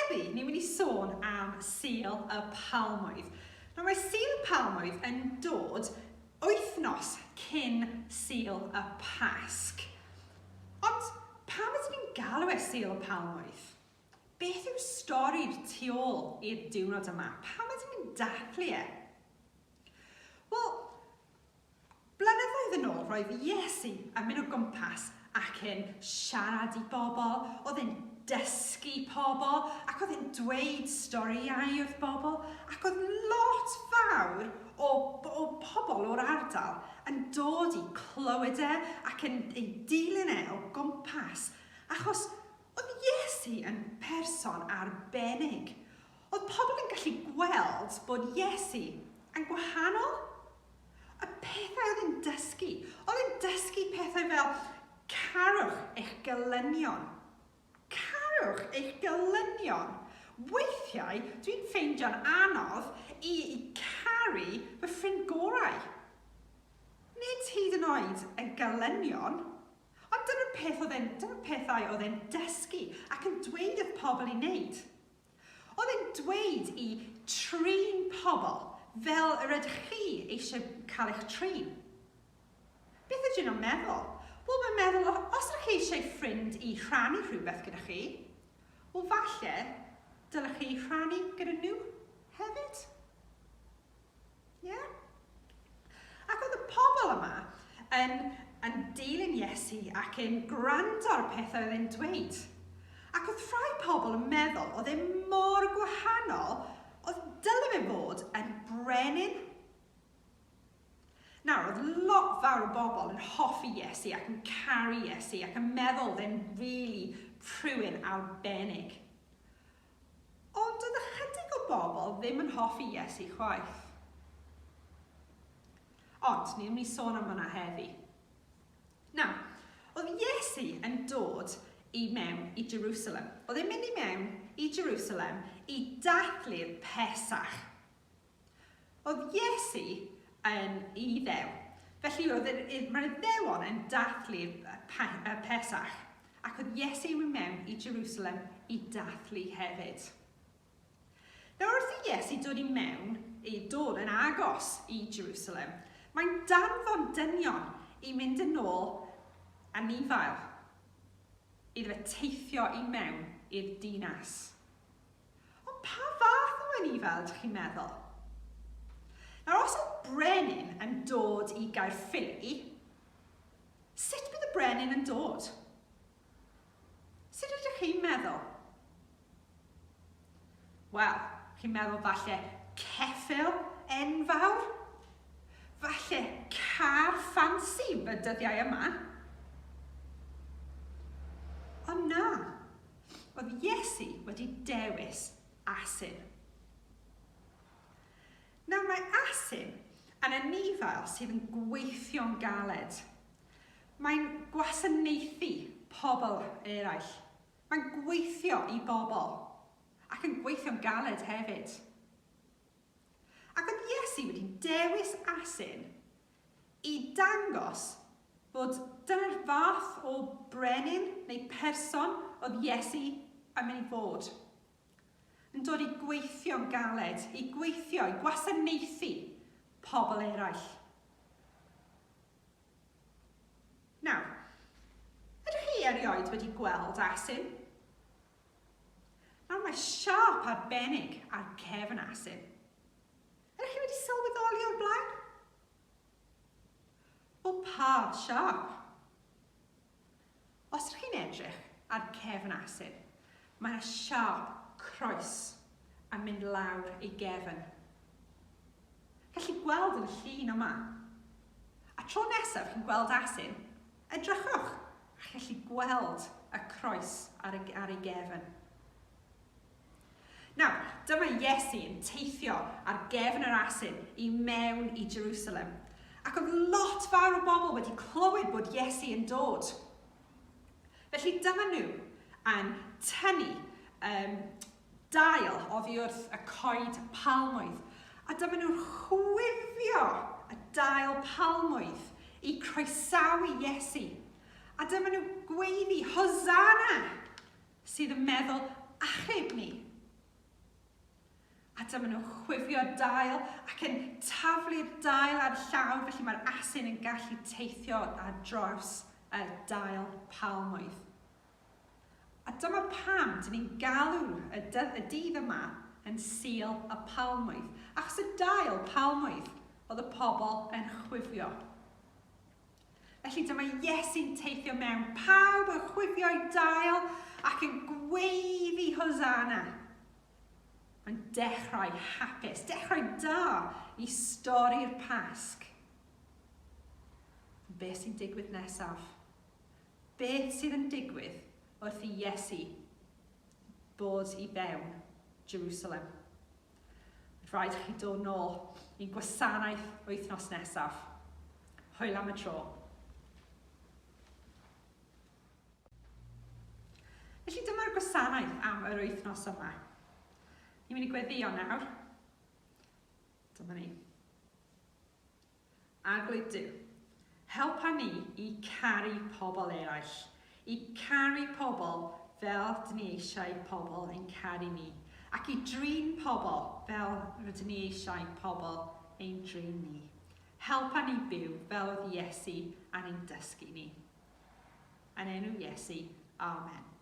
Heddi, ni'n mynd i sôn am Sul y Palmwydd. Nawr mae Sul y Palmwydd yn dod wythnos cyn Sul y Pasg. Ond pam ydyn ni'n galw e Sul y Palmwydd? Beth yw stori'r tu ôl i'r diwrnod yma? Pam ydyn ni'n dathlu e? Wel, Blynyddoedd yn ôl, roedd Iesu yn mynd o gwmpas ac yn siarad i bobl, oedd e'n dysgu pobl, ac oedd e'n dweud storïau wrth bobl, ac oedd lot fawr o, o pobl o'r ardal yn dod i clywed e ac yn ei dilyn e o gwmpas, achos oedd Iesu yn person arbennig. Oedd pobl yn gallu gweld bod Iesu yn gwahanol. Y pethau oedd e'n dysgu. Oedd e'n dysgu pethau fel carwch eich gelynion. Carwch eich gelynion. Weithiau, dwi'n ffeindio'n anodd i, i caru fy ffrind gorau. Nid hyd yn oed y gelynion, ond dyna'r peth oedd e'n, dyna'r pethau oedd e'n dysgu ac yn dweud wrth pobl i wneud. Oedd e'n dweud i trin pobl fel yr ydych chi eisiau cael eich trin. Beth ydyn nhw'n meddwl? Wel, mae'n meddwl, os ydych chi eisiau ffrind i rhannu rhywbeth gyda chi, wel falle dylech chi rhannu gyda nhw hefyd. Ie? Yeah? Ac oedd y pobl yma yn, yn dilyn Iesu ac yn gwrando ar y pethau oedd e'n dweud. Ac oedd rhai pobl yn meddwl oedd e mor gwahanol, oedd dylai fe fod yn brenin. Nawr, oedd lot fawr o bobl yn hoffi Iesu ac yn caru Iesu ac yn meddwl oedd e'n really rhywun arbennig. Ond oedd ychydig o bobl ddim yn hoffi Iesu chwaith. Ond, ni'n mynd i sôn am hwnna heddi. Nawr, oedd Iesu yn dod i mewn i Jerusalem. Oedd e'n mynd i mewn i Jerusalem i dathlu'r Pesach. Oedd Iesu yn Iddew. Felly oedd mae'r Iddewon yn dathlu y Pesach, ac oedd Iesu yn mynd mewn i Jerusalem i dathlu hefyd. Nawr wrth i Iesu dod i mewn, i dod yn agos i Jerusalem, mae'n danfon dynion i mynd yn ôl anifail, iddo fe teithio i mewn i'r dinas. Ond pa fath o anifail ydych chi'n meddwl? Nawr, os oedd brenin yn dod i Gaerffili, sut bydd y brenin yn dod? Sut ydych chi'n meddwl? Wel, chi'n meddwl falle ceffyl enfawr? Falle car ffansi fy dyddiau yma? Ond na, Oedd Iesu wedi dewis asyn. Nawr mae asyn yn anifail sydd yn gweithio'n galed. Mae'n gwasanaethu pobl eraill. Mae'n gweithio i bobl ac yn gweithio'n galed hefyd. Ac oedd Iesu wedi dewis asyn i dangos bod dyna'r fath o brenin neu person oedd Iesu yn mynd i fod. Yn dod i gweithio'n galed, i gweithio, i gwasanaethu pobl eraill. Nawr, ydych chi erioed wedi gweld asyn? Nawr mae siâp arbennig ar cefn asyn. Ydych chi wedi sylweddoli o'r blaen? O pa siâp? Os ydych chi'n edrych ar cefn asyn, mae yna siâp croes yn mynd lawr ei gefn. Gallu gweld yn y llun yma. A tro nesaf chi'n gweld asyn, edrychwch a gallu gweld y croes ar, y, ar ei gefn. Nawr, dyma Iesu yn teithio ar gefn yr asyn i mewn i Jerusalem. Ac oedd lot fawr o bobl wedi clywed bod Iesu yn dod. Felly dyma nhw yn tynnu um, dail oddi wrth y coed palmwydd. A dyma nhw'n chwifio y dail palmwydd i croesawu Iesu. A dyma nhw'n gweiddi, Hosanna! sydd yn meddwl achub ni. A dyma nhw'n chwifio dail ac yn taflu'r dail ar llawr, felly mae'r asyn yn gallu teithio ar draws y dail palmwydd. A dyma pam dyn ni'n galw y, y dydd yma yn Sul y Palmwydd, achos y dail palmwydd oedd y pobl yn chwifio. Felly dyma Iesu'n teithio mewn, pawb yn chwifio'i dail ac yn gweiddi Hosanna. Mae'n dechrau hapus, dechrau da i stori'r Pasg. Beth sy'n digwydd nesaf? Beth sydd yn digwydd wrth i Iesu bod i fewn Jerusalem? Rhaid chi dod nôl i'n gwasanaeth wythnos nesaf. Hwyl am y tro. Felly dyma'r gwasanaeth am yr wythnos yma. Ni'n mynd i gweddio nawr. Dyma ni. Arglwydd Duw, helpa ni i caru pobl eraill, i caru pobl fel dyn ni eisiau pobl ein caru ni, ac i drin pobl fel rydyn ni eisiau pobl ein drin ni. Helpa ni byw fel oedd Iesu a'n ein dysgu ni. Yn enw Iesu, Amen.